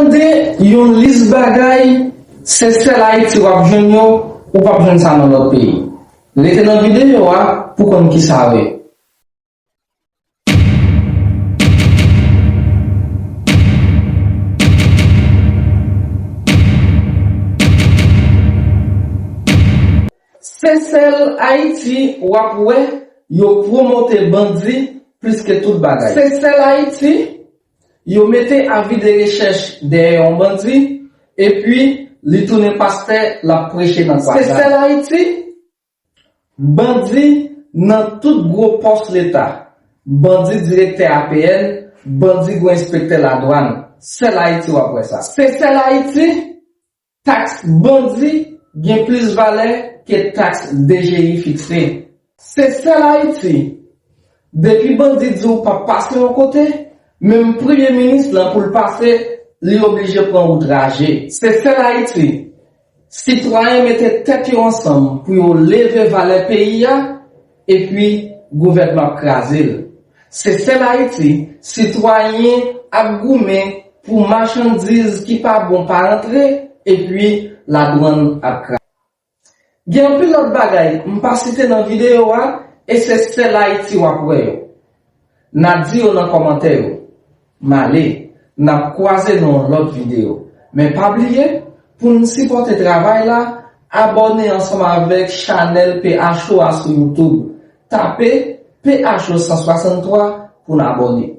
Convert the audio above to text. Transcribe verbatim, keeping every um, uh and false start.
Tande yon lis bagay, se sèl Ayiti w ap jwenn yo, ou p ap jwenn sa nan lòt peyi. Rete nan videyo a pou konn kisa yo ye. Se sèl Ayiti w ap wè yo pwomote bandi plis ke tout bagay. Se sèl Ayiti yo mete avi de rechèch dèyè yon bandi, epi li tounen pastè, l ap preche nan kwadra. Se sèl Ayiti, bandi nan tout gwo pòs Leta, bandi direktè A P N, bandi gwo enspektè ladwàn. Sèl Ayiti w ap wè sa. Se sèl Ayiti, taks bandi gen plis valè ke taks D G I fikse. Se sèl Ayiti, depi bandi di w p ap pase yon kote, menm premye minis lan pou l pase, li oblije pran wout raje. Se sèl Ayiti, sitwayen mete tèt yo ansanm pou yo leve valè peyi a, epi gouvènman ap kraze l. Se sèl Ayiti, sitwayen ap goumen pou machandiz ki pa bon pa rantre, epi ladwàn ap kraze. Gen anpil lòt bagay m pa site nan videyo a, e se sèl Ayiti w ap wè yo. N a di yo nan kòmantè yo. M ale, n ap kwaze nan yon lòt videyo. Men pa bliye, pou n sipòte travay la, abòne ansanm avèk chanèl P H O a sou YouTube. Tape P H O san swasanntwa pou n abòne.